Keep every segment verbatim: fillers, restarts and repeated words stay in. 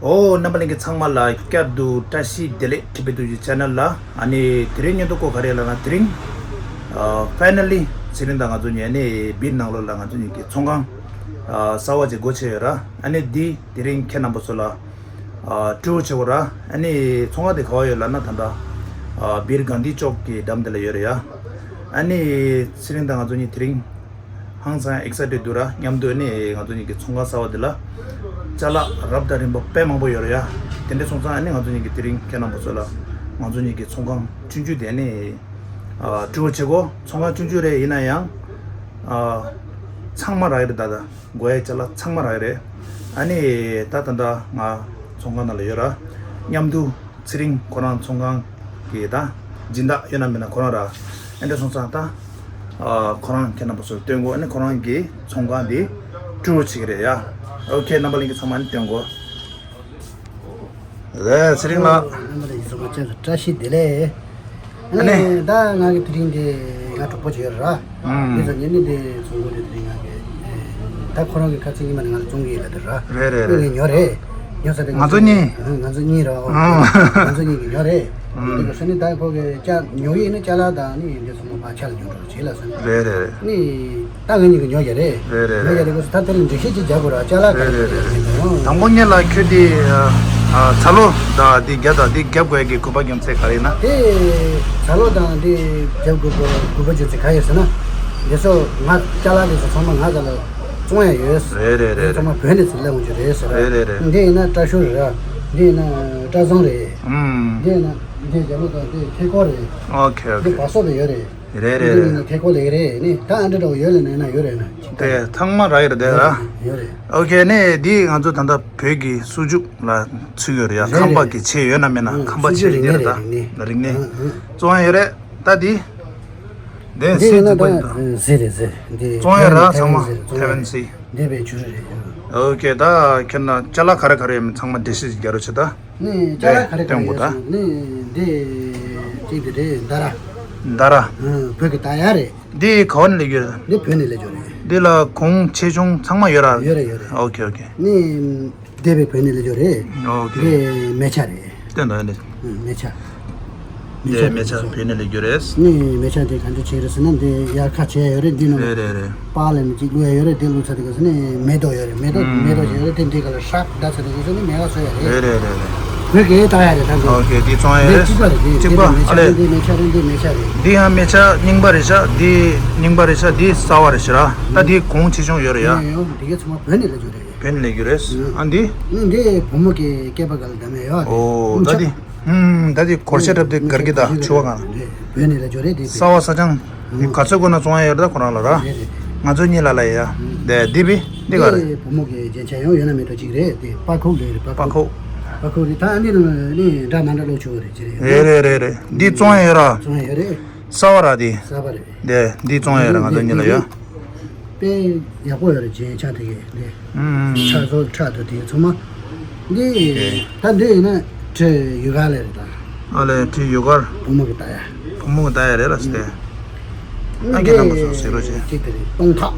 ཨོ། རྣམ་པ་ལྷན་རྒྱས་ཚང་མ་ལ་བསྐྱར་དུ་བཀྲ་ཤིས་བདེ་ལེགས། ཊི་བི་ཏུ་ཇི་ཆེ་ནལ་ལ། ཨ་ནི་དེ་རིང་སྙན་ཐོ་སྐོར་ག་རེ་ལབ་ན། དེ་རིང་ཨ་ཕའི་ནལ་ལི་ཚེ་རིང་དང་ང་ཚོ་གཉིས་ཨ་ནི་སྦིར་ནང་ལོགས་ལ་ང་ཚོ་གཉིས་ཀྱི་ཚོང་ཁང་ཨ་གསར་པ་ཅིག་སྒོ་ཕྱེ་ཡོད་ར། ཨ་ནི་འདི་དེ་རིང་ཁྱེད་རྣམ་པ་ཚོ་ལ་ཨ་སྤྲོ་པོ་བྱེད་དགོས་ར། ཨ་ནི་ཚོང་ཁང་དེ་ག་པར་ཡོད་ལབ་ན། ད་ལྟ་ཨ་སྦིར་གྷན་དྷི་ཅོག་གི་འགྲམ་དེ་ལ་ཡོད་རེད་ཡ། ཨ་ནི་ཚེ་རིང་དང་ང་ཚོ་གཉིས་དེ་རིང་ཧང་སང་ཨེག་སའི་ཊེཌ་འདུག་ར། མཉམ་དུ་ནི་ང་ཚོ་གཉིས་ཀྱི་ཚོང་ཁང་གསར་པ་འདི་ལ་ཅ་ལག་རབ་དང་རིམ་པ་དཔེ་མང་པོ་ཡོད་རེད་ཡ། དེ་འདྲ་སོང་ཙང་ཨ་ནི་ང་ཚོ་གཉིས་ཀྱིས་དེ་རིང་ཁྱེད་རྣམ་པ་ཚོ་ལ་ང་ཚོ་གཉིས་ཀྱི་ཚོང་ཁང་ཆུང་ཆུང་དེ་ནི་ཨ་སྤྲོ་པོ་བྱེད་དགོས། ཚོང་ཁང་ཆུང་ཆུང་རེད། ཡིན་ན་ཡང་ཨ་ཚང་མ་རག་གི་རེད། ད་ད་དགོས་ཡ་ཅ་ལག་ཚང་མ་རག་གི་རེད། ཨ་ནི་ད་ད་ད་ང་ཚོང་ཁང་ནང་ལ་ཡོད་ར། མཉམ་དུ་ཚེ་རིང་ཁོ་རང་ཚོང་ཁང་གི་ད་སྦྱིན་བདག་ཡོད་ན་མེད་ན་ཁོ་རང་ར། ཨེ་འདྲ་སོང་ཙང་ད་ཨ་ཁོ་རང་ཁྱེད་རྣམ་པ་ཚོར་སྟོན་དགོས། ཨ་ནི་ཁོ་རང་གི་ཚོང་ཁང་འདི་སྤྲོ་པོ་བྱེད་ཀྱི་རེད་ཡ། ཨོ་ཁེ། རྣམ་པ་ལྷན་རྒྱས་ཚང་མ་ནི་སྟོན་དགོས། ལགས་ཚེ་རིང་ལགས། རྣམ་པ་ལྷན་རྒྱས་ཚང་མ་ལ་བཀྲ་ཤིས་བདེ་ལེགས། ཨ་ཨ་ནི། ནི་ད་ང་གི་དེ་རིང་དེ་ང་གྲོགས་པོ་ཅིག་ཡོད་ར། ཨུམ། དེ་ཚོ་ཉིན་ནི་དེ་ཚོང་སྒོ་དེ་དེ་རིང་ང་གི་ད་ཁོ་རང་གི་ཁ་ཚིག་ཉི་མ་ནི་ང་ལ་བཙོང་གི་ཡིན་ལ་དེ་ར། རེད་རེད་ཁོ་རེད། གི་ཉོ་རེད། ཉོ་ས་དེ་ང་ཚོ་གཉིས། ཨ་ང་ཚོ་གཉིས་ར། ཨོ། ཨ་ང་ཚོ་གཉིས་ཀྱི་ཉོ་རེད། ཨུམ། དེ་ག་ས་ནི་ད་ཁོ་གི་ཅ་ཉོ་གི་ཡིན་ན་ཅ་ལག་དང་ནི་དེ་ཚོ་མ་པ་ཆ་ལ་ཉོ་འགྲོ་བྱེད་ལ་ས་ནི། རེད་རེད་རེད། ནི། ད་ང་གཉིས་ཀྱིས་ཉོ་རྒྱུ་རེད། རེད་རེད་ཉོ་རྒྱུ་རེད། རེད་ཁོ་ཚོ་ད་དེ་རིང་འགྲེལ་བཤད་ཅིག་རྒྱག་དགོས་ར། ཅ་ལག་ག་རེ་རེད་རེད་རེད། དང་པོ་ཉིད་ལ་ཁྱོད་དེ་ཨ་ཚ་ལོ་དང་དེ་རྒྱབ་དང་དེ་རྒྱབ་དགོས་ཀྱི་དགོས་པ་རྒྱུ་མཚན་ག་རེ་ཡིན་ན། དེ་ཚ་ལོ་དང་དེ་རྒྱབ་དགོས་པ་དགོས་པ་རྒྱུ་མཚན་ག་རེ་ཡིན་ཟེར་ན། དེ་ཚོ་ང་ཅ་ལག་དེ་ཚོ་ཚང་མ་ང་ཚོ་ལ་བཙོང་ཡ་ཡོད། རེད་རེད་རེད། དེ་ཚང་མ་བོད་ནས་ཚུར་སླེབས་འོང་རྒྱུ་རེད་ཟེར་ར། རེད་རེད་རེད། འདི་ཡིན་ན་སྐྲ་ཤོར་རེད་ར། འདི་ཡིན་ན་སྐྲ་བཟང་རེད། ཨུམ། འདི་ཡིན་ན་འདི་རྒྱབ་ལོགས་དང་དེ་ཐད་ཀོར་རེད། ཨོ་ཁེ་ཨོ་འདི་ཁེ། བ་སོ་དེ་ཡོད་རེད། རེད་རེད་རེད། ནི་ཐད་ཀོར་ལས་རེད་ནི་ད་ཨ་འདྲ་འདྲ་བོ་ཡོད་ལ་ནས་ན་ཡོད་རེད་ན། དེ་ཚང་མ་རག་ཡོད་རེད་དེ་ར། ཡོད་རེད། ཨོ་ཁེ། ནི་འདི་ང་ཚོ་ད་ལྟ་བོད་ཀྱི་སུག་ཆུག་ལ་ཚུད་ཡོད་རེད་ཡ། རེད་ཁང་པ་རེད། གི་ཆེ་ཡོད་ན་མེད་ན། ཨང་ཁང་པ་སུག་ཆེ་ཆུག་འདི་རིག་རེད་ད། གནས་རེད་ནི། རིག་གནས། ཨང་ཨང་། བཙོང་ཡ་ཡོད་རེད་ད་འདི། འདི་འདི་སེ་ཡིན་ན་ཚུད་པ་ཡིན་ད། ད་ཟེར་རེད་ཟེར་འདི་བཙོང་ཡ་ར་ཐེ་ཚང་མ་ཝན་ཟེར་བཙོང་ཐེ་ཡ་ཝན་རེད། སི། འདི་བའི་ཆུ་རེད་རེད། ཨོ་ཁེ། ད་ཁྱེད་ན་ཅ་ལག་ག་རེ་ག་རེ་ཡོད་མེད་ཚང་མ་འགྲེལ་བཤད་ཅིག་རྒྱག་རོགས་བྱེད་ད། ནི་ཅ་ལག་ག་རེ་ག་རེ་ཡོད་ཟེར་ན་ནི་འདི་གཅིག་འདི་རེད། མནྡ་ར། མནྡ་ར། ཨ་བོད་ཀྱི་མནྡ་ར་རེད། འདི་ག་བ་ནས་སླེབས་ཡོད། འདི་བོད་ནས་སླེབས་ཡོད་རེད། འདི་ལ་གོང་ཆེ་ཆུང་ཚང་མ་ཡོད་ར། ཡོད་རེད་ཡོད་རེད། ཨོ་ཁེ་ཨོ་ཁེ། ནི་འདི་བའི་བོད་ནས་སླེབས་ཡོད་རེད། ཨོ་ཁེ། འདི་མེ་ཆ་རེད། བསྟན་དང་ཡོད་རེད། ཨ་མེ་ཆ། མེ་དེ་ཆ་མེ་ཆ་རེད། བོད་ནས་སླེབས་རྒྱུ་རེད། ནི་མེ་ཆ་དེ་ག་འདྲ་བྱས་རེད་ཟེར་ན་འདི་དབྱར་ཁ་བྱས་ཡོད་རེད། འདི་ནང་རེད་རེད་རེད། པཱ་ལ་ནི་གཅིག་བླུགས་ཡ་ཡོད་རེད། འདི་བླུགས་ཚར་དུས་སྐབས་སུ་ནི་མེ་ཏོག་ཡོད་རེད། མེ་ཏོག་ཨུམ། མེ་ཏོག་བྱས་ཡོད་རེད། དེ་འདི་ག་ལ་ཧྲག་བརྡབས་ཚར་དུས་སྐབས་སུ་ནི་མེ་ཏོག་བཟོ་ཡ་རེད། རེད་རེད་རེད་རེད། བོད་སྐད་བཏང་ཡ་རེད་ད། འདི་ཨོ་ཁེ། འདི་བཙོང་ཡ་འདི་རེད། གཅིག་པ་རེད། འདི་གཅིག་པ། འདི་ཨ་ལེ། མེ་ཆ་རེད། འདི་མེ་ཆ་རེད། འདི་མེ་ཆ་རེད། འདི་ཡང་མེ་ཆ་རྙིང་པ་རེད་ཤག་འདི་རྙིང་པ་རེད་ཤག་འདི་གསར་པ་རེད་ཤག་ར། ད་འདི་གོང་ཆེ་ཆུང་ཡོད་རེད་ཡ། ཡང་ཡང་འདི་ག་ཚང་མ་བོད་ནས་སླེབས་ཡོད་རེད། བོད་ནས་སླེབས་ཡོད་རེད། ཨ་འདི། ནི་འདི་བུ་མོ་གི་སྐེད་པ་སྒང་ལ་བསྡམས་ཡ་ཡོད་རེད། ཨོ་ད་འདི། ཧུམ་ད་འདི་གོར་སེ་ཊི་རབ་འདི་སྒར་གྱི་ད་ཕྱུ་པ་གང་། བོད་ནས་སླེབས་ཡོད་རེད་འདི། གསར་པ་གསར་རྐྱང་། འདི་ག་ཚོད་དགོས་ན་བཙོང་ཡ་ཡོད་རེད་ད་ཁོ་རང་ལ་ར། རེད་རེད། ང་ཚོ་གཉིས་ལ་ལ་ཡ། འདི་འདི་བི་འདི་ག་རེད། འདི་བུ་མོ་གི་རྒྱན་ཆ་ཡང་ཡོད་ན་མེད་ན་གཅིག་རེད། དེ་པགས་ཁུག་ལས་རེད། པགས་ཁུག་པགས་ཁུག་པགས་ཁུག་རེད། ད་འདི་ནི་འདྲ་མ་འདྲ་ལོག་ཆོག་རེད་ཅི་རེད། རེད་རེད་རེད་རེད། འདི་བཙོང་ཡ་ཡོད་ར། བཙོང་ཡ་ཡོད་རེད། གསར་པ་ར་དེ། གསར་པ་རེད། དེ་འདི་བཙོང་ཡ་ར། ང་ཚོ་གཉིས་ལ་ཡ། དཔེ་ཡག་པོ་ཡོད་རེད། རྒྱན་ཆ་དེ་གས་དེ། ཨུམ། ཕྱག་བཟོ་ཁྲག་ཏུ་དེ་ཚང་མ། འདི་དེ། ད་འདི་ཡིན་ན་ཁྲི་ཡུ་གར་ལས་རེད་ད། ཨ་ལས་ཁྲི་ཡུ་གར། བུ་མོ་གི་ལྟ་ཡ། བུ་མོ་གི་ལྟ་ཡ་རེད་ལ་སྟེ། ཨ་ཁྱེད་རྣམ་པ་ཚོ་གཟིགས་རོགས་བྱེད། གཅིག་དེ་རེད། སྟོང་ཐག་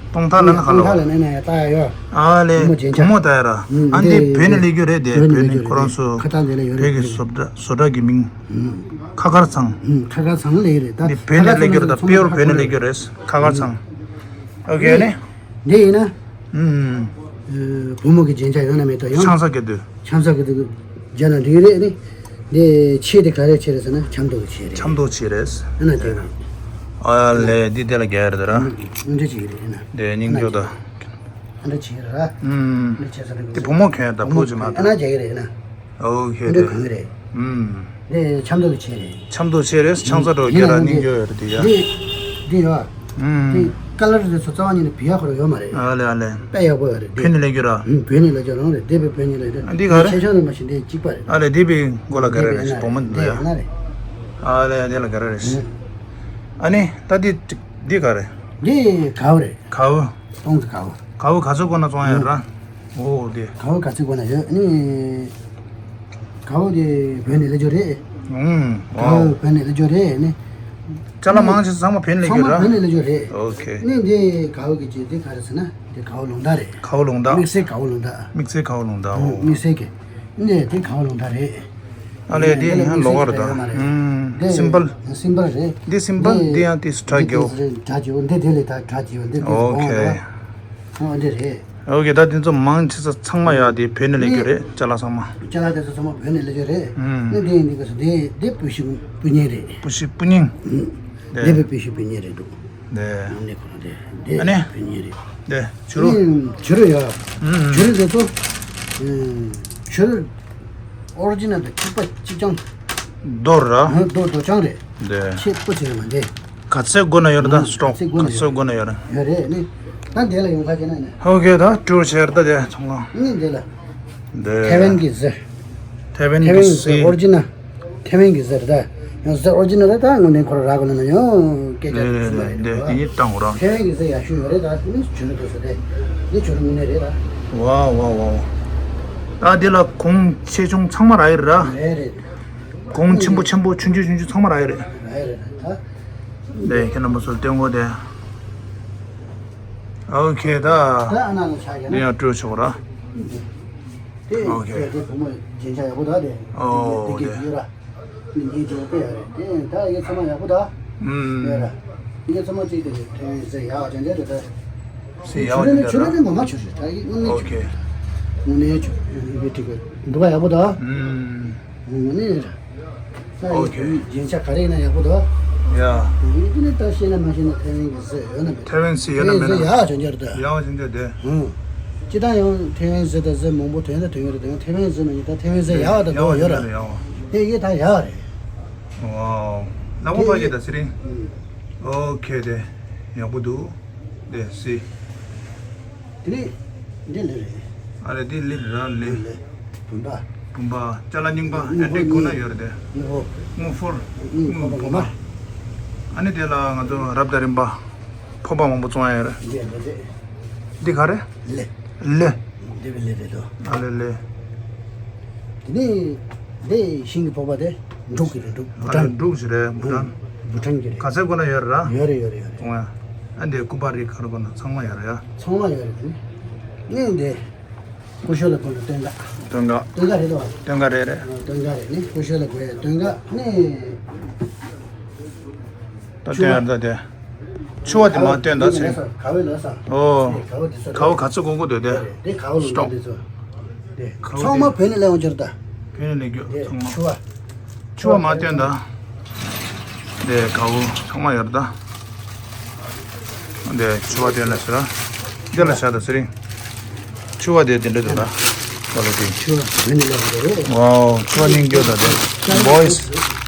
སྟོང་ཐག་ལ་ན་ག་ལ། སྟོང་ཐག་ལ་ན་ན་ཡ་ལྟ་ཡ་ཡོད། ཨ་ལས་བུ་མོ་རྒྱན་ཆ། བུ་མོ་ལྟ་ཡ་ར། ཨ་འདི་བོད་ནས་སླེབས་རྒྱུ་རེད་དེ། བོད་ནས་ཁོ་རང་ཚོ་ཁ་ཐག་འདི་ལ་ཡོད་རེད། བོད་ཀྱི་བཟོ་གྲྭ་བཟོ་གྲྭ་གི་མིང་། ཁ་ཁར་ཚང་། ཁ་ཁར་ཚང་ལས་རེད་ད། འདི་བོད་ནས་སླེབས་རྒྱུ་རེད་ད། པིའོར་བོད་ནས་སླེབས་རྒྱུ་རེད། ཁ་ཁར་ཚང་། ཨོ་ཁེ་ནི། འདི་ཡིན་ན། ཨུམ། བུ་མོ་གི་རྒྱན་ཆ་ཡོད་ན་མེད་དོ་ཡང་། ཆང་ས་གི་དུས། ཆང་ས་གི་དུས་རྒྱ་ན་འདི་རེད་ནི། འདི་ཆེ་དེ་ག་རེ་ཆེ་རེད་ཟེར་ན་ཆམ་ཏོག་གི་ཆེ་རེད། ཆམ་ཏོག་ཆེ་རེད། ཨ་ན་དེ་རེད། ཨ་ལས་འདི་དེ་ལ་རྒྱ་ཡར་དེ་ར། འདི་ཅིག་རེད་ན། འདི་སྙིང་རྗེ་ད། ཨ་ན་ཆེ་ར། ཨུམ། འདི་ཆེ་ས་རེད། འདི་བུ་མོ་གྱོན་ད་བུ་ཅིག་མ་ད། ཨ་ན་རྒྱ་ཡི་རེད་ན། ཨོ་ཁེ་འདི་དེ། གང་རེད། ཨུམ། འདི་ཆམ་ཏོག་གི་ཆེ་རེད། ཆམ་ཏོག་ཆེ་རེད། ཆང་ས་འགྲོ་རྒྱུ་ར་སྙིང་རྗེ་ཡོད་རེད་དེ་ཡ། འདི་འདི་ཡོད། ཨུམ། དེ་ཀ་ལར་དེ་ཚོ་རྩ་བ་ཉིད་ནས་བི་ཡ་ཁོ་ར་ཡོད་མ་རེད། ཨ་ལེ་ཨ་ལེ། དཔེ་ཡག་པོ་ཡོད་རེད་དེ། བོད་ནས་སླེབས་རྒྱུ་ར། ཨུམ། བོད་ནས་སླེབས་རྒྱུ་རང་རེད་དེ། བོད་ནས་སླེབས་རྒྱུ། ཨ་འདི་ག་རེད། ཆེ་ཆུང་རེད་མ་གཞི་འདི་གཅིག་པ་རེད། ཨ་ལེ་འདི་བི་མགོ་ལ་ག་རེ་རེད། བོ་མོ་འདི་ཡ། ཨ་ལེ་འདི་ལ་ག་རེ་རེད། ཨུམ། ཨ་ནི་ད་འདི་འདི་ག་རེད། འདི་གའུ་རེད། གའུ། སྟོང་ཙི་གའུ། གའུ་ག་ཚོད་དགོས་ན་བཙོང་ཡ་ར། ཨུམ། ཨོ་དེ། གའུ་ག་ཚོད་དགོས་ན་ཡོད་ནི། གའུ་དེ་བོད་ནས་སླེབས་རྒྱུ་རེད། ཨུམ། གའུ་ཨོ། བོད་ནས་སླེབས་རྒྱུ་རེད་ནི། ཅ་ལག་མང་ཆེ་ཚང་མ་བོད་ནས་སླེབས་ཀྱི་རེད། ཚང་མ་བོད་ནས་སླེབས་ཀྱི་རེད། ཨོ་ཁེ། ནས་འདི་ག་བོ་གི་ཅིག་འདི་ག་རེ་ཟེར་ན་འདི་ག་བོ་ལུང་ཐང་རེད། ག་བོ་ལུང་ཐང་། དམིགས་བསལ་ག་བོ་ལུང་ཐང་། དམིགས་བསལ་ག་བོ་ལུང་ཐང་། ཨོ། དམིགས་བསལ་གྱི་འདི་འདི་ག་བོ་ལུང་ཐང་རེད། ཨ་ལས་འདི་ཡང་ལོགས་ཀ་རེད་ད། ཨུམ། འདི་སིམ་པལ། སིམ་པལ་རེད། འདི་སིམ་པལ། འདི་ཡང་དེ་སི་ཊལ་གྱོ། འདི་འདི་ལས་ད་ཊ་གྱོ་འདི་འདི་ལས་ཨོ་ཁེ། ཨོ་འདི་རེད། ཨོ་ཁེ། ད་དེ་ཚོ་མང་ཆེ་ས་ཚང་མ་ཡ་དེ་བོད་ནས་སླེབས་ཀྱི་རེད། ཅ་ལག་ཚང་མ། ཅ་ལག་དེ་ཚོ་ཚང་མ་བོད་ནས་སླེབས་ཀྱི་རེད། ཨུམ། ནི་དེ་ཡིན་དུས་ཀ་སོ་དེ་དེ་སྤུ་ཤི་སྤུ་ཉིང་རེད། སྤུ་ཤི་སྤུ་ཉིང་། ཨུམ། དེ་དེ་བས་སྤུ་ཤི་སྤུ་ཉིང་རེད་འདུག་དེ། ཨ་ནི་ཁོ་རང་དེ་དེ་ཨ་ནི་སྤུ་ཉིང་རེད། དེ་བྱུ་རུ། ཨུམ། བྱུ་རུ་ཡ། ཨུམ། བྱུ་རུ་དེ་ཚོ། ཨུམ། བྱུ་རུ། ཨོ་རི་ཇི་ནལ་དང་གཅིག་པ་གཅིག་རྐྱང་། རྡོ་ར། ཨ། རྡོ་རྡོ་རྐྱང་རེད། འདི། ཆེ་སྤུ་ཆེ་མ་འདི། ག་ཚད་དགོས་ན་ཡོད་རེད་ད། ཨ། སི་ཊོག་ག་ཚད་དགོས་ན་ཡོད་རེད། ཡོད་རེད་ནི། ད་འདི་ལ་ཡོང་ཁ་བྱས་ན་ནི། ཨོ་ཁེ། ད་ཊུར་བྱས་རེད་ད་དེ་ཚོང་ཁང་། ནི་འདི་ལ། འདི། ཐེ་ཝན་གྱི་གཟི། ཐེ་ཝན་གྱི་ཐེ་ཝན་གྱི་གཟི། ཨོ་རི་ཇི་ནལ། ཐེ་ཝན་གྱི་གཟི་རེད་ད། ཡང་གཟི་ཨོ་རི་ཇི་ནལ་རེད་ད། དངོས་གནས་ཁོ་རང་རག་གི་ན་ཡང་སྐད་ཆ་འདི་ཟེར་མ་རེད་འདི་འདི་འདི་གཉིས་བཏང་དགོས་ར། ཐེ་ཝན་གྱི་གཟི་ཡག་ཤོས་ཡོད་རེད་ད། ནི་བྱུ་རུ་དེ་ཚོ་རེད། འདི་བྱུ་རུ་དངོས་གནས་རེད་ད། ཝའོ་ཝའོ་ཝའོ། ད་འདི་ལ་གོང་ཆེ་ཆུང་ཚང་མ་རག་ཡོད་རེད་ར། རེད་རེད། གོང་ཆེན་པོ་ཆེན་པོ་ཆུང་ཆུང་ཆུང་ཆུང་ཚང་མ་རག་ཡོད་རེད། རེད་རེད་ད། དེ་ཁྱེད་རྣམ་པ་ཚོར་སྟོན་གོ་དེ། ཨོ་ཁེ་ད། ད་ཨ་ན་ལ་ཆགས་ཀྱི་ན། འདི་ཡང་སྤྲོད་ཆོག་ར། དེ་ཨོ་ཁེ། དེ་དེ་བུ་མོ་རྒྱན་ཆ་ཡག་པོ་ད་དེ། ཨོ་དེ་དེ་དེ། ཡོད་ར། མི་ངན་ཅིག་དཔེ་ཡག་རེད་དེ། ད་ཡོད་ཚང་མ་ཡག་པོ་ད། ཨུམ། ཡོད་ར། ཡོད་ཚང་མ་གཅིག་དེ་རེད། དེ་ཟེར་ཡག་ཅན་དེ་རེད་ད། ཟེར་ཡག་ཅན་དེ་ར། ཆུ་རེད་ངོ་མ་ཆུ་རེད་ད། ཡིན་ངོ་མ་ཆུ། ཨོ་ཁེ། དངོས་གནས་ཆུ་རེད། ཡོད་ཡོད་ཅིག་འདུག་ག་ཡག་པོ་ད། ཨུམ། ངོ་མ་ནི་ར། ཨོ་ཁེ། རྒྱན་ཆ་ག་རེ་ཡིན་ན་ཡག་པོ་འདུག་ཡ། ཡིན་དེ་ནི་ད་ཤེས་ན་མ་ཤེས་ན་ཐེ་ཝན་གྱི་གཟི་ཡོད་ན་མེད་ན། ཐེ་ཝན་གྱི་ཡོད་ན་མེད་ན། ཡག་ཅན་རྒྱ་རེད་ད། ཡག་ཅན་རྒྱ་དེ། ཧུང་། ཅི་ད་ཡང་ཐེ་ཝན་གྱི་གཟི་ད་གཟི་མང་པོ་ཐོན་ད་ཐོན་ཡོད་རེད་ད། ཡང་ཐེ་ཝན་གྱི་གཟི་མ་ཡིན་ད་ཐེ་ཝན་གྱི་གཟི་ཡག་ད་འདུག་ཡོད་ར། ཡག་ཡག་ཡག་ཡག་དེ་ཡིན་ད་ཡག་རེད། ཝའོ། ལག་པ་ཕར་གྱིས་ད་ཚེ་རིང་། ཨོ་ཁེ་དེ། ཡག་པོ་འདུག་དེ་སི། དེ་ནས་འདི་ལི་རེད། ཨ་རེ་འདི་ལི་ར་ལི། ལི། བུམ་པ། བུམ་པ། ཅ་ལག་རྙིང་པ། ཨེན་ཊིག་ཁོ་ན་ཡོད་རེད་དེ། དངུལ་ཕོར། དངུལ་ཕོར། དངུལ་ཕོར་པ། ཨ་ནི་དེ་ལ་ང་ཚོ་རབ་དང་རིམ་པ། ཕོར་པ་མང་པོ་བཙོང་ཡ་ཡོད་རེད། འདི་ལི་རེད། འདི་ག་རེ། ལི། ལི། འདི་བའི་ལི་རེད་དོ། ཨ་ལི་ལི། དེ་ནས་འདི་ཤིང་གི་ཕོར་པ་དེ་འབྲུག་གི་རེད། འབྲུག་བུ་ཊན། ཨ་ལི་འབྲུག་ཞིག་རེད། བུ་ཊན། བུ་ཊན་གྱི་རེད། ག་ཚད་དགོས་ན་ཡོད་རེད་ར། ཡོད་རེད་ཡོད་རེད་ཡོད་རེད། ཨོ་ཡ། ཨ་འདི་སྐུ་པར་རིགས་ག་རེ་དགོས་ན་ཚང་མ་ཡོད་རེད་ཡ། ཚང་མ་ཡོད་རེད་དེ་ནས། ནས་འདི། སྐུ་ཞབས་ལ་དགོས་ན་སྟོད་འགག་སྟོད་འགག་སྟོད་འགག་རེད་དོ། སྟོད་འགག་རེད་རེད། སྟོད་འགག་རེད་ནི། སྐུ་ཞབས་ལ་དགོས་ཡ་སྟོད་འགག་ནི། ད་སྟོན་ཡར་ད་དེ། ཕྱུ་པ་དེ་མ་སྟོན་ད་ཚེ། ག་བའི་ལོ་ས། ཨོ། ག་བ་དེ་ས། ག་བ་ག་ཚོད་གོ་གོ་དོ་དེ། དེ་ག་བ་ལོ་ས་དེ་ཚོ། དེ་ག་བ་ཚང་མ་བོད་ནས་སླེབས་འོང་ཅེར་ད། བོད་ནས་སླེབས་རྒྱུ་ཚང་མ། ཕྱུ་པ། ཕྱུ་པ་མ་སྟོན་ད། དེ་ག་བ་ཚང་མ་ཡོད་ད། འདི་ཕྱུ་པ་དེ་ལ་ཟེར། འདི་ལ་བྱ་དང་ཟེར་རིང་། ཕྱུ་པ་དེ་དེ་འདྲ་འདུག་ད། ཁོ་ལ་དེ། ཕྱུ་པ་མི་ནི་ལ་འདུག་རེད། ཝའོ། ཕྱུ་པ་སྙིང་རྗེ་ད་དེ། Boys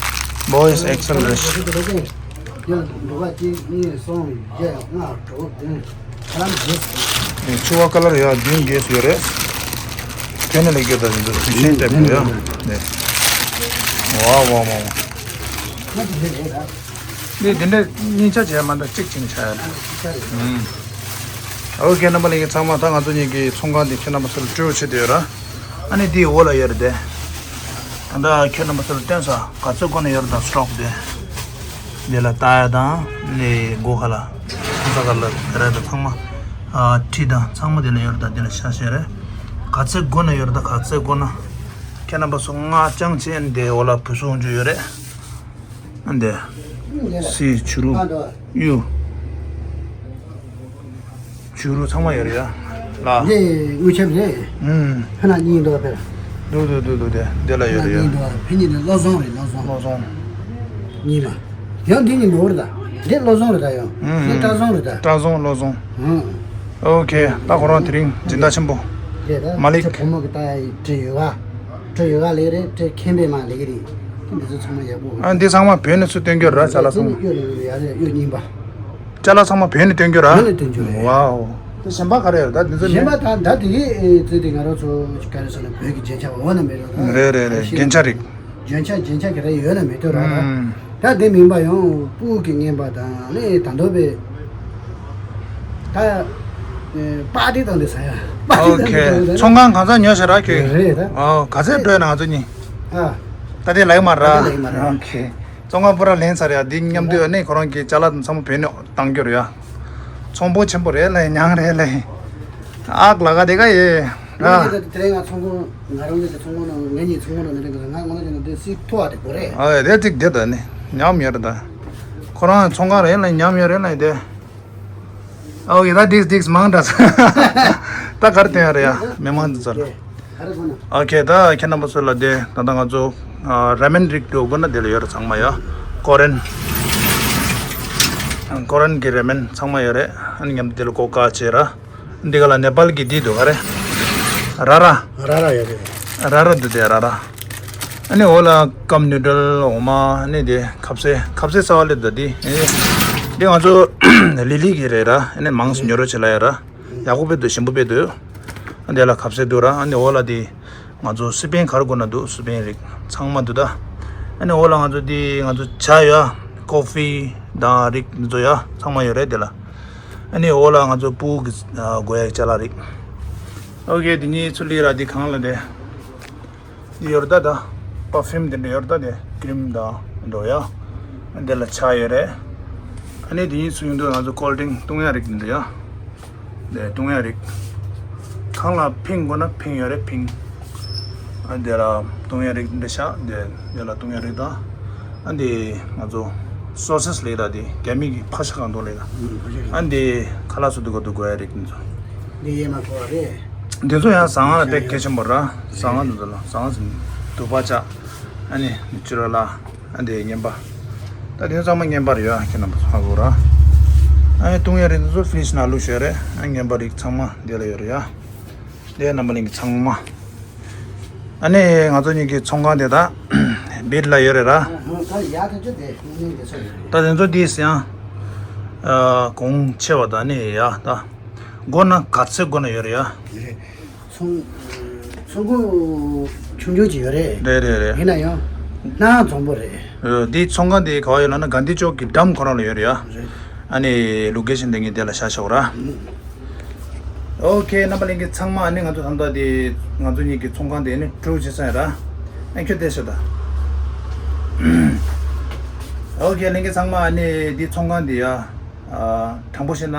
Boys Excel རེད། ཡང་འདུག་པ་གཅིག་གཉིས་གསུམ་བརྒྱད་ལྔ་དྲུག་བདུན་ཁ་ལམ་བཞི། ཕྱུ་པ་ཀ་ལར་ཡ་བདུན་བརྒྱད་ཡོད་རེད། ཁྱོད་ནི་ལ་འགྱུར་ད་དེ་ཚོ་དུས་ཆེན་ལྟ་བུ་ཡ། ནས། ཝའོ་ཝའོ་ཝའོ། ང་དེ་འདྲ་རེད་ད། འདི་འདི་འདྲ་གཉིས་ཆ་བྱས་མ་འདྲ་གཅིག་བྱིན་ཆ་ཡ། ཨོ་ཁེ། རྣམ་པ་ལྷན་རྒྱས་ཚང་མ། ད་ང་ཚོ་གཉིས་ཀྱི་ཚོང་ཁང་འདི་ཁྱེད་རྣམ་པ་ཚོར་སྤྲོད་བྱེད་དུ་ཡོད་ར། ཨ་ནི་འདིའི་འོག་ལ་ཡོད་རེད་དེ། ད་ལྟ་ཁྱེད་རྣམ་པ་ཚོར་སྟོན་ས་ག་ཚོད་གོ་ནས་ཡོད་རེད་ད་སི་ཊོག་དེ། འདི་ལ་ལྟ་ཡ་དང་ནི་སྒོ་ཁ་ལ་ཁ་ཁ་ལ་རེད་ད་ཚང་མ། ཨ་ཁྲི་དང་ཚང་མ་འདི་ལ་ཡོད་རེད་ད། འདི་ལ་ཤ་ཤེད་རེད། ག་ཚོད་གོ་ནས་ཡོད་རེད་ད། ག་ཚོད་གོ་ན། ཁྱེད་རྣམ་པ་ཚོ་ང་ཅང་ཆེན་འདི་འོག་ལ་བུ་སོང་རྒྱུ་ཡོད་རེད། འདི། སི། བྱུ་རུ། གཡུ། བྱུ་རུ་ཚང་མ་ཡོད་རེད་ཡ། ལ། འདི་དངུལ་ཆབ་རེད། ཨུམ། ཕ་ན་གཉིས་འདུག་ཕེ། འདུག་འདུག་འདུག་འདུག་འདི་འདི་ལ་ཡོད་རེད་ཡ། གཉིས་འདུག་ཕེ་གཉིས་འདི་བློ་བཟང་རེད། བློ་བཟང་། བློ་བཟང་། གཉིས་མ། ཡང་འདི་གཉིས་མི་འོར་ད། འདི་བློ་བཟང་རེད་ད་ཡང་། ཨུམ། འདི་བཀྲ་བཟང་རེད་ད། བཀྲ་བཟང་བློ་བཟང་། ཨུམ། ཨོ་ཁེ། ད་ཁོ་རང་དེ་རིང་སྦྱིན་བདག་ཆེན་པོ། རེད་ད། མ་ལིག་ཁྱེད་བུ་མོ་གི་ད་ཡ་བྲིས་ཡོད་ག་བྲིས་ཡོད་ག་ལེགས་རེད། བྲིས་མཁན་པས་མ་ལེགས་རེད། འདི་ཚོ་ཚང་མ་ཡག་པོ། ཨ་འདི་ཚང་མ་བོད་ནས་ཚུར་བཏོན་རྒྱུ་ར། ཅ་ལག་ཚང་མ། གཡོ་ཡ་རེད། གཡོ་རྙིང་པ། ཅ་ལག་ཚང་མ་བོད་ནས་བཏོན་རྒྱུ་ར། བོད་ནས་བཏོན་རྒྱུ་རེད། ཝའོ། དེ་གཞན་པ་ག་རེ་ཡོད་ད་འདི་ཚོ། གཞན་པ་ད་ད་དེ་གི་ཨེ་ཙི་དེ་ང་རང་ཚོ་ག་རེ་ཟེར་ན་བོད་ཀྱི་རྒྱན་ཆ་འོ་ན་མེད་ར་ད། རེད་རེད་རེད། རྒྱན་ཆ་རིགས། རྒྱན་ཆ་རྒྱན་ཆ་ག་རེ་ཡོད་ན་མེད་དུས་ར་ད། ཨུམ། ད་དེ་མིན་པ་ཡང་སྤུ་གུ་གི་རྔན་པ་དང་ནི་ད་མདོ་པའི་ད་ཨེ་པར་ཊི་དང་དེ་ཟ་ཡ། པར་ཊི་དང་དེ་ཟ་ཡ། ཨོ་ཁེ། ཚོང་ཁང་གང་ས་ཉོ་ཤེས་ར་ཁྱོད། རེད་ད། ཨོ་ག་ཚད་སྤྲོད་ན་ང་ཚོ་གཉིས། ཨ། ད་དེ་ལེགས་མ་ར། ད་དེ་ལེགས་མ་ར། ཨོ་ཁེ། ཚོང་ཁང་པུ་ར་ལེན་ཚར་ཡ། འདི་མཉམ་དུ་ཨ་ནི་ཁོ་རང་གི་ཅ་ལག་དང་ཚང་མ་བོད་ནས་བཏང་རྒྱུ་རེད་ཡ། ཚོང་པོ་ཆེན་པོ་རེད་ལ། ཉང་རེད་ལ། ཨག་ལ་ག་དེ་ག་ཡེ། ར། དེ་རིང་ང་ཚོང་ཁང་ང་རང་ཚོ་ཚོང་ཁང་ནང་ངེད་གཉིས་ཚོང་ཁང་ནང་ནས་རེད་གི། ང་ངོ་ན་ཅན་དེ་སི་ཐོ་བ་དེ་གོ་རེད། ཨ་དེ་ཅིག་དེ་ད་ནི་ཉམས་ཡོད་རེད་ད། ཁོ་རང་ཚོང་ཁང་རེད་ལ་ཉམས་ཡོད་རེད་ལ་དེ། ཨོ་ཡེ་ད་ཌིགས་ཌིགས་མང་དྲགས། ད་གར་སྟོན་ཡ་རེད་ཡ། མི་མང་འདི་ཚོ་ལ། ཨོ་ཁེ། ད་ཁྱེད་རྣམ་པ་ཚོ་ལ་དེ་ད་ལྟ་ང་ཚོ་ཨ་ར་མེན་རིགས་འགྲོ་དགོས་ན་དེ་ལ་ཡོད་རེད་ཚང་མ་ཡ། ཀོ་རན། ཀོ་རན་གྱི་ར་མེན་ཚང་མ་ཡོད་རེད། ཨ་ནི་མཉམ་དུ་དེ་ལ་ཀོ་ཀ་བྱས་ར། འདི་ག་ལ་ནེ་པཱལ་གྱི་འདི་འདུག་ག་རེ། ར་ར། ར་ར་ཡོད་རེད། ར་ར་འདུག་དེ་ར་ར། ཨ་ནི་འོ་ལ་ཀམ་ནུ་ཌལ་འོ་མ། ཨ་ནི་དེ་ཁ་ཟས། ཁ་ཟས་ཟ་བ་ལས་འདུག་དེ། ཨ་ནི་འདི་ང་ཚོ་ལི་ལི་གི་རེད་ར། ཨ་ནི་མང་སུ་ཉོ་རོགས་བྱེད་ལ་ཡ་ར། ཡག་པོ་དཔེ་འདུག་ཞིམ་པོ་དཔེ་འདུག་ཨ་འདི་ལ་ཁ་ཟས་འདུག་ར། ཨ་ནི་འོ་ལ་དེ་ང་ཚོ་སི་པན་ག་རེ་དགོས་ན་འདུག་སི་པན་རིགས་ཚང་མ་འདུག་ད། ཨ་ནི་འོ་ལ་ང་ཚོ་དེ་ང་ཚོ་ཇ་ཡོད་ཡ། ཀོ་ཧྥི་དང་རིགས་འདི་ཚོ་ཡ་ཚང་མ་ཡོད་རེད་དེ་ལ། ཨ་ནི་འོ་ལ་ང་ཚོ་སྤུ་གུ་དགོས་ཡ་ཅ་ལག་རིགས། ཨོ་ཁེ། དེ་གཉིས་ཚུར་ལི་ར་དེ་གང་ལ་དེ། འདི་ཡོད་རེད་ད། ད་པར་ཕིའུམ་དེ་འདྲ་ཡོད་རེད་ད། དེ་ཀི་རིམ་དང་འགྲོ་ཡ། འདི་ལ་ཆ་ཡོད་རེད། ཨ་ནི་དེ་གཉིས་ཚུར་ཡོང་དུས་ང་ཚོ་ཀོལ་ཌི་རིང་བཏུང་ཡ་རིགས་འདི་འདྲ་ཡ། དེ་བཏུང་ཡ་རིགས། གང་ལ་ཕིང་དགོས་ན་ཕིང་ཡོད་རེད་ཕིང་། ཨ་དེ་ལ་བཏུང་ཡ་རིགས་འདི་འདྲ་ཤག་དེ་དེ་ལ་བཏུང་ཡ་རིགས་དང་། ཨ་འདི་ང་ཚོ་སོ་སེ་སི་ལས་ད། དེ་རྒྱ་མི་གི་ཕག་ཤ་གང་དུ་ལས་ད། ཨ་འདི་ཁ་ལག་སུ་འདུག་ག་འདུག་དགོས་ཡ་རིགས་འདི་ཚོ། འདི་ཡས་མ་གོ་བ་རེད། འདི་ཚོ་ཡང་ཟ་ཁང་ལ་དཔེ་གལ་ཆེན་པོ་ར། ཟ་ཁང་འདི་ཚོ་ལ་ཟ་ཁང་ཟིན་དུ་པ་ཆ། ཨ་ནི་ནི་ཅི་ར་ལ། ཨ་འདི་རྔན་པ། ད་དེ་ཚང་མ་རྔན་པ་རེད་ཡ། ཁྱེད་རྣམ་པ་ཚོ་ཧ་གོ་ར། ཨ་ནི་བཏུང་ཡ་རིགས་འདི་ཚོ་ཕི་ནིཤ་ནང་བླུགས་ཡོད་རེད། ཨ་རྔན་པ་རིགས་ཚང་མ་འདི་ལ་ཡོད་རེད་ཡ། འདི་རྣམ་པ་གླིང་གི་ཚང་མ། ཨ་ནི་ང་ཚོ་གཉིས་ཀྱི་ཚོང་ཁང་དེ་ད་བིད་ལ་ཡོད་རེད་ར། ད་དེ་ཚོ་དེས་ཡང་གོང་ཆེ་བ་ད་ནི་ཡ། ད་སྒོ་ན་ག་ཚོད་སྒོ་ན་ཡོད་རེད་ཡ། ཚོང་ཚོང་ཁང་ཆུང་ཆུང་ཅིག་ཡོད་རེད། རེད་རེད་རེད། ཡིན་ན་ཡང་སྣ་འཛོམས་པོ་རེད། འདི་ཚོང་ཁང་དེ་ག་བ་ཡོད་ལབ་ན་གྷན་དྷི་ཅོག་གི་འགྲམ་ཁོ་རང་ལ་ཡོད་རེད་ཡ། རེད། ཨ་ནི་ལོ་ཀེ་ཤན་དེ་ངས་དེ་ལ་བཞག་ཆོག་ར། ཨོ་ཁེ། རྣམ་པ་གླིང་གི་ཚང་མ། ཨ་ནི་ང་ཚོ་ད་ལྟ་དེ་ང་ཚོ་གཉིས་ཀྱི་ཚོང་ཁང་དེ་ནི་གྲུ་བྱེད་ས་ཡིན་ར། ཨ་ཁྱོད་བལྟས་ཤོག་ད། ཨོ་ཁེ། གླིང་གི་ཚང་མ། ཨ་ནི་འདི་ཚོང་ཁང་དེ་ཡ། ཨ་དྲང་པོ་བཤད་ན།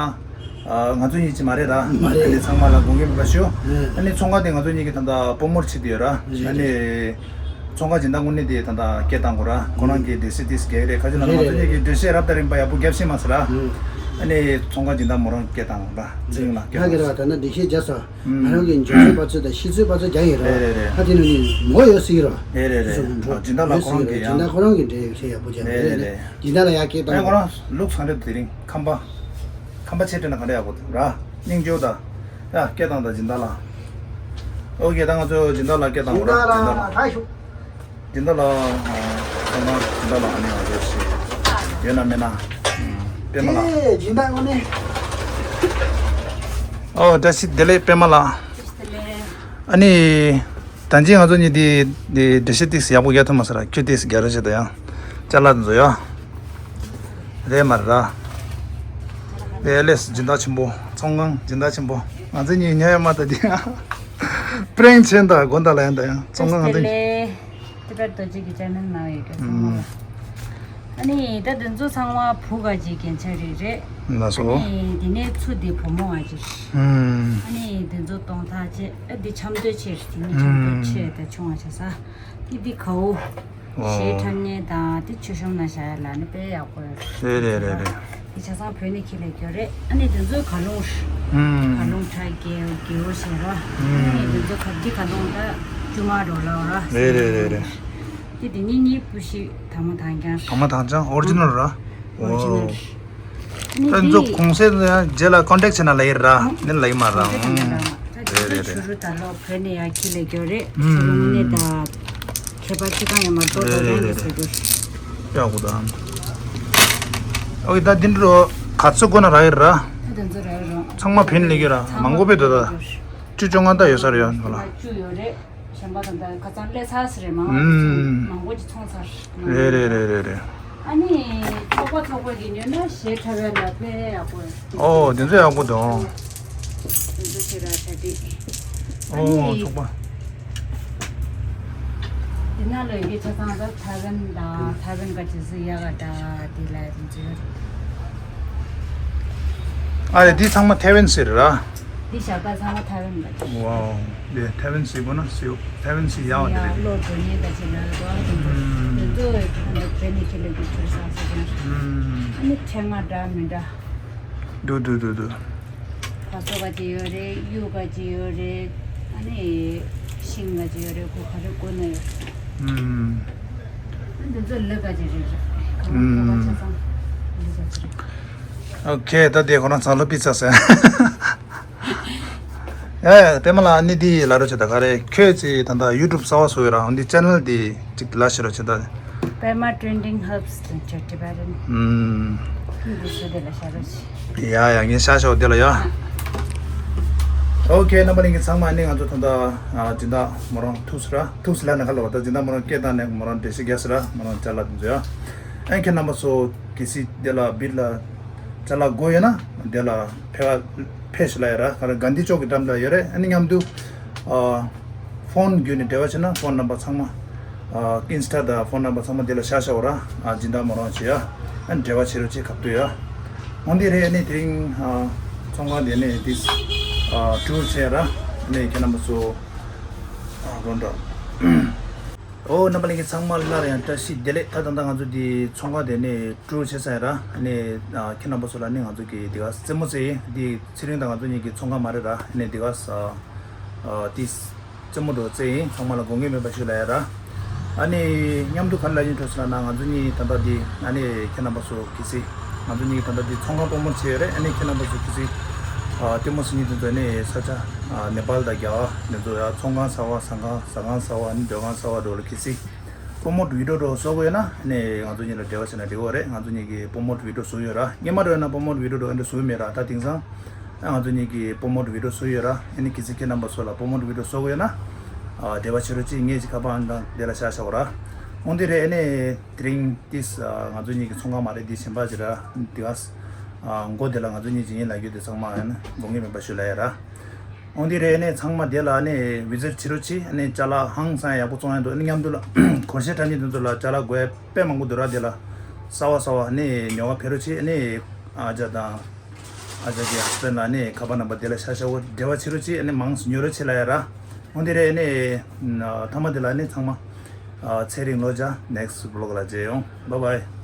ཨ་ང་ཚོ་གཉིས་ཀྱི་མ་རེད་ར། མ་རེད། ཨ་ནི་ཚང་མ་ལ་དགོངས་འགལ་མེད་པ་ཞུ། ཨ་ནི་ཚོང་ཁང་དེ་ང་ཚོ་གཉིས་ཀྱི་ད་ལྟ་སྤོ་རྨོ་བྱེད་དུ་ཡོད་ར། རེད། ཨ་ནི་ཚོང་ཁང་སྦྱིན་བདག་དངོས་གནས་དེ་ད་ལྟ་སྐད་བཏང་དགོས་ར། ཁོ་རང་གི་འགྲེལ་བཤད་དེ་རྒྱག་རེད། ག་ཅི་ལབ་ན་ང་ཚོ་གཉིས་ཀྱི་འགྲེལ་བཤད་རབ་དང་རིམ་པ་ཡག་པོ་རྒྱབ་ཤེས་མ་སོང་ར། ཨ་ནི་ཚོང་ཁང་སྦྱིན་བདག་མོ་རང་སྐད་བཏང་དགོས་ར། ཚེ་རིང་ལགས་སྐད་ཡག་གི་ར། བཏང་། ད་ནི་འགྲེལ་བཤད་རྒྱབ་སོང་། ང་རང་གི་འཇོན་ཚོད་པ་ཚོད་དང་ཤེས་ཚོད་པ་ཚོད་རྒྱག་ཡོད་ར། རེད་རེད་རེད། ད་དེ་ནང་ནས་མོ་ཡོད་སྲིད་ར། རེད་རེད་རེད། སྲིད་ར། སྦྱིན་བདག་ལགས་ཁོ་རང་གི་ཡ། སྦྱིན་བདག་ཁོ་རང་གི་འགྲེལ་བཤད་ཡག་པོ་རྒྱག་རེད་རེད་རེད། སྦྱིན་བདག་ལ་ཡ་སྐད་བཏང་། ཨ་ཁོ་རང་ལུག་ཚང་རེད། དེ་རིང་ཁམས་པ། ཁམས་པ་ཆེ་དྲན་ན་ག་འདྲ་ཡག་པོ་འདུག་ར། སྙིང་རྗེ་པོ་ད། ཡ་སྐད་བཏང་ད་སྦྱིན་བདག་ལ། ཨོ་ཁེ། ད་ང་ཚོ་སྦྱིན་བདག་ལ་སྐད་བཏང་དགོས་ར། སྦྱིན་བདག་ལ། སྦྱིན་བདག་ལ་ཁ་ཤོག་སྦྱིན་བདག་ལ་ཨ་ནི་ང་ཚོ་ཞིག་ཡོད་ན་མེད་ན། པད་མ་ལགས། ཨེ་སྦྱིན་བདག་དངོས་གནས། ཨོ་བཀྲ་ཤིས་བདེ་ལེགས་པད་མ་ལགས། བཀྲ་ཤིས་བདེ་ལེགས། ཨ་ནི། ད་ཅི་ང་ཚོ་གཉིས་དེ་དེ་འགྲེལ་བཤད་ཏིག་ཙམ་ཡག་པོ་རྒྱག་ཐུབ་མ་སོང་ར། ཁྱོད་ཏིག་ཙམ་རྒྱག་རོགས་བྱེད་དང་ཡང་། ཅ་ལག་འདི་ཚོ་ཡ། རེད་མ་རེད་ར། དེ་ལས་སྦྱིན་བདག་ཆེན་པོ། ཚོང་ཁང་སྦྱིན་བདག་ཆེན་པོ། ང་ཚོ་གཉིས་ཉལ་ཡོད་མ་ད་དེ། པྲེང་ཆེན་དང་དགོན་བདག་ལ་ཡང་ད་ཡང་ཚོང་ཁང་ང་ཚོ་གཉིས། ཏི་པད་རྡོ་རྗེ་གི་ཅེ་ནལ་ནང་ཡོད་ཀྱང་ཚང་མ་ལ། ཨ་ནི་ད་འདི་ཚོ་ཚང་མ་བུ་ག་ཅིག་རྒྱན་ཆ་རེད་རེད། ལགས་སོ། ཨ་ནི་འདི་ནས་ཚུར་འདི་བུ་མོ་ག་ཅིག་ཨ་ནི་འདི་ཚོ་གཏོང་ཐག་བཅད། ཨ་འདི་ཆབ་མདོ་ཆེ་རེད། དེ་ནི་ཆབ་མདོ་ཆེ་ད་ཆུང་བ་ཆ་ས། འདི་འདི་གའུ། ཞེས་ཁྲ་ངན་དང་དེ་ཆུ་ཤོམ་ན་བཞག་ཡ་ལ་ནི་དཔེ་ཡག་པོ་ཡོད། རེད་རེད་རེད་རེད། འདི་ཆ་ཚང་བོད་ནས་ཁྱེར་ལས་རྒྱུ་རེད། ཨ་ནི་དེ་ཚོའི་ག་ལུང་། ཨུམ། ག་ལུང་ཁྲ་རྒྱལ་རྒྱལ་བོ་ཞེས་ར། ཨ་ནི་དེ་ཚོ་ག་འདི་ག་ལུང་ད་ཅུ་མ་རོ་ལའོ་ར། རེད་རེད་རེད་རེད། དེ་དེ་གཉིས་གཉིས་སྤུ་ཤི་དང་མ་དང་རྐྱང་། དང་མ་དང་རྐྱང་ཨོ་རི་ཇི་ནལ་ར། ཨོ་རི་ཇི་ནལ། ཨོ། ད་ཚོ་གོང་གསལ་ཡང་རྗེས་ལ་ཀོན་ཊེག་བྱས་ན་ལ་ཡིན་ར། ནི་ལ་ཡིན་མ་ར། ཨང་། རེད་རེད་རེད། ཆུ་རུ་ད་ལོ་བོད་ནས་ཡར་ཁྱི་ལས་རྒྱུ་རེད། ཨང་། ཆུ་རུ་ནས་ད་ཁྱད་པར་ཅི་གང་ཡང་མ་གཏོགས། རེད་རེད་རེད་རེད། ཟེར་རྒྱུ། ཡག་པོ་ད། ཨོ་ད་འདི་འདྲ་ག་ཚོད་དགོས་ན་རག་ཡིན་ར། ད་དེ་ཚོ་རག་ཡིན་ར། ཚང་མ་ཕན་ལས་རྒྱུ་ར། མང་པོ་བེད་དོ་ད། བཅུ་བཅོ་ལྔ་ད་ཡོད་ས་རེད་ཡ་ང་ལ། བཅུ་ཡོད་རེད། གཞན་པ་དང་ད་ཁ་སང་སླེབས་ཚར་ཟེར་རེད། མང་བ་ཅིག་ཚོང་མང་པོ་ཅིག་ཚོང་ཚར། རེད་རེད་རེད་རེད་རེད། ཨ་ནི་ཚོགས་པ་ཚོགས་པ་གི་ཉོས་ན་ཞེ་དྲག་པའི་ལ་དཔེ་ཡག་པོ་རེད། ཨོ་དེ་ཚོ་ཡག་པོ་འདུག་དེ་ཚོ་ཞེ་དྲག་ཆ་འགྲིག་ཨ་ཨོ་ནི་ཚོགས་པ། དེ་ན་ལོ་ཡི་གེ་ཆ་ཚང་ད་ཐའེ་ཝན་དང་ཐའེ་ཝན་ག་ཅི་ཟི་ཡ་ག་ད་དེ་ལ་དེ་ཚོ་ཡོད། ཨ་རེ་འདི་ཚང་མ་ཐའེ་ཝན་ཟེར་ར། འདི་ཞག་ད་ཚང་མ་ཐའེ་ཝན་ག་ཅི། ཝའོ། དེ་ཐའེ་ཝན་ཟེར་གོ་ན་ཟེར་ཐའེ་ཝན་ཟེར་ཡ་བ་དེ་ཡ་རེད། ལོ་འགྲོ་ཉེན་ད་ཅི་ན་རོ་ཨ་དེ་ཚོ་ཨུམ། དེ་ཚོ་བེ་ནི་ཁི་ལོ་གི་ཁུར་ས་ཟེར་ཀྱང་ཨུམ། ཨ་ནི་ཕྲེང་བ་འདྲ་མི་འདྲ། འདུག་འདུག་འདུག་འདུག་ཕ་སོ་ག་ཅི་ཡོད་རེད། གཡུ་ག་ཅི་ཡོད་རེད། ཨ་ནི་ཤིང་ག་ཅི་ཡོད་རེད། གོ་ག་རེ་གོ་ན་ཡོད། ཨུམ། ཨ་འདི་ཚོ་ལི་ག་ཅི་རེད་རེད། ག་ལ་ག་ལ་ཆ་ཚང་ལི་ག་ཅི་རེད། ཨོ་ཁེ། ད་དེ་ཁོ་རང་ཚང་ལོ་པི་ཚ་ཟེར། ཡ་ཡ་པད་མ་ལགས་ཨ་ནི་འདི་ལ་རོ་ཆེ་ད་ག་རེ་ཁྱོད་ཚེ་ད་ད་ཡུ་ཊུབ་གསར་བ་བཟོ་ཡོད་ར་འདི་ཆེ་ནལ་འདི་ཅིག་ལ་ཤེར་རོ་ཆེ་ད། པད་མ་Trending Herbs and Tibetan། ཨུམ། ཁྱོད་ཀྱི་ཞུ་དེ་ལ་ཤར་རོ་ཆེ། ཡ་ཡ་ངས་ཤ་ཤོག་དེ་ལ་ཡ། ཨོ་ཁེ་རྣམ་པ་ལྷན་རྒྱས་ཚང་མ་ནི་ང་ཚོ་ད་ལྟ་ཨ་སྦྱིན་བདག་མོ་རང་ཐུགས་སུ་ར་ཐུགས་སུ་ལ་ན་ཁ་ལོ་བ་ད་སྦྱིན་བདག་མོ་རང་སྐད་བཏང་ནས་མོ་རང་འགྲེལ་བཤད་རྒྱག་སུ་ར་མོ་རང་ཅ་ལག་དེ་ཚོ་ཡ། ཨན་ཁེ་རྣམ་པ་ཚོ་གལ་སྲིད་དེ་ལ་བིད་ལ་ཅ་ལག་དགོས་ཡོད་ན་དེ་ལ་ཕེ་ཕེ་ཤི་ལ་ཡ་ར་ག་ར་གན་དྷི་ཅོག་གི་འགྲམ་ལ་ཡོད་རེད། ཨ་ནི་མཉམ་དུ་ཨ། ཕོན་བརྒྱུད་ནས་འབྲེལ་བ་བྱས་ན་ཕོན་ནམ་བར་ཚང་མ། ཨ་ཨིན་སི་ཊ་དང་ཕོན་ནམ་བར་ཚང་མ་འདི་ལ་བཞག་བཞག་པ་ར། ཨ་སྦྱིན་བདག་མོ་རང་བྱེད་ཡ། ཨ་འབྲེལ་བ་བྱེད་རོགས་བྱེད་ག་ཐུབ་ཡ། འོན་ཏེ་རེད་ཨ་ནི་དེ་རིང་ཨ་ཚོང་ཁང་དེ་ནས་ཏིས་ཨ་ཊུར་བྱས་ར། ཨ་ནི་ཁྱེད་རྣམ་པ་ཚོ་ཨ་རོ་འདྲ། ཨོ་རྣམ་པ་ལྷན་རྒྱས་ཚང་མ་སླར་ཡང་བཀྲ་ཤིས་བདེ་ལེགས། ད་ད་ལྟ་ང་ཚོ་འདི་ཚོང་ཁང་དེ་ནས་ཊུར་བྱས་ཚར་ཡ་ར། ཨ་ནི་ཨ་ཁྱེད་རྣམ་པ་ཚོ་ལ་ནི་ང་ཚོ་གི་འདི་ག་རྩེད་མོ་རྩེ་ཡིན། འདི་ཚེ་རིང་དང་ང་ཚོ་གཉིས་ཀྱི་ཚོང་ཁང་མ་རེད་ར། ཨ་ནི་འདི་ག་ས་ཨ་ཏིས། རྩེད་མོ་འགྲོ་རྩེ་ཡིན། ཚང་མ་ལ་དགོངས་འགལ་མེད་པ་ཞུ་ལ་ཡ་ར། ཨ་ནི་མཉམ་དུ་ག་རེ་ལ་ཡིན་འགྲོ་ཟེར་ལ་ན་ང་ཚོ་གཉིས་ད་ལྟ་འདི་ཨ་ནི་ཁྱེད་རྣམ་པ་ཚོ་གི་སི་ང་ཚོ་གཉིས་ད་ལྟ་འདི་ཚོང་ཁང་པོ་མོ་བྱས་ཡོད་རེད། ཨ་ནི་ཁྱེད་རྣམ་པ་ཚོ་གི་སི་ཨ་ལྟད་མོ་སི་ཉིན་དེ་ཚོ་ནི་ས་ཆ་ཨ་ནེ་པཱལ་དང་རྒྱ་གར་འདི་ཚོ་ཡ་ཚོང་ཁང་གསར་བ་ཟ་ཁང་ཟ་ཁང་གསར་བ་ཨ་ནི་སྡོད་ཁང་གསར་བ་འགྲོ་ལ་གི་སི་པོ་མོ་ཊི་བི་ཌི་ཡོ་འགྲོ་བཟོ་དགོས་ཡོད་ན་ཨ་ནི་ང་ཚོ་གཉིས་ལ་འབྲེལ་བ་བྱས་ན་འགྲིག་གི་རེད། ང་ཚོ་གཉིས་ཀྱི་པོ་མོ་ཊི་བི་ཌི་ཡོ་བཟོ་ཡོད་ར། སྔོན་མ་འགྲོ་ཡོད་ན་པོ་མོ་ཊི་བི་ཌི་ཡོ་འགྲོ་ཨ་འདྲ་བཟོ་ཡོད་མེད་ར། ད་དེང་སང་། ང་ཚོ་གཉིས་ཀྱིས་པོ་མོ་ཊི་བི་ཌི་ཡོ་བཟོ་ཡོད་ར། ཨ་ནི་གལ་སྲིད་ཁྱེད་རྣམ་པ་ཚོ་ལ་པོ་མོ་ཊི་བི་ཌི་ཡོ་བཟོ་དགོས་ཡོད་ན། ཨ་འབྲེལ་བ་བྱེད་རོགས་གྱིས། ངས་ཅིག་ཁ་པར་ཨང་དང་དེ་ལ་བཞག་བཞག་གོ་ར། འོན་ཏེ་རེད་ཨ་ནི་དེ་རིང་ཏིས་ང་ཚོ་གཉིས་ཀྱི་ཚོང་ཁང་མ་རེད། འདི་གཞན་པ་ཅིག་ར། འདི་ག་ཨ་མགོ་དེ་ལ་ང་ཚོ་གཉིས་ཀྱི་ཡིན་ལབ་རྒྱུ་དེ་ཚང་མ་ཨ་ནི་དགོངས་འགལ་མེད་པ་ཞུ་ལ་ཡ་ར། འོན་ཏེ་རེད་ཨ་ནི་ཚང་མ་དེ་ལ་ཨ་ནི་བི་ཛིཊ་བྱེད་རོགས་གྱིས། ཨ་ནི་ཅ་ལག་ཧང་སང་ཡག་པོ་བཙོང་ཡ་འདུག་ཨ་ནི་མཉམ་དུ་ལ་སྒོར་གཞས་འཁྲབ་མཁན་དེ་ཚོ་ལ་ཅ་ལག་དགོས་ཡ་དཔེ་མང་པོ་འདུག་ར། དེ་ལ་གསར་བ་གསར་བ་ཨ་ནི་ཉོ་ག་ཕེབས་རོགས་གྱིས། ཨ་ནི་ཨ་ཅག་དང་། ཨ་ཅག་གི་ཧ་སི་བྷེན་ལ་ནི་ཁ་པར་ནམ་བར་དེ་ལ་ཤ་ཤ་བོ་འབྲེལ་བ་བྱེད་རོགས་གྱིས། ཨ་ནི་མང་ཉོ་རོགས་བྱེད་ལ་ཡ་ར། འོན་ཏེ་རེད་ཨ་ནི་ཐ་མ་དེ་ལ་ནི་ཚང་མ་ཚེ་རིང་ལོ་བརྒྱ། ནེག་སི་ཊི་བི་ལོག་ལ་མཇལ་ཡོང་། བྷའི་བྷའི།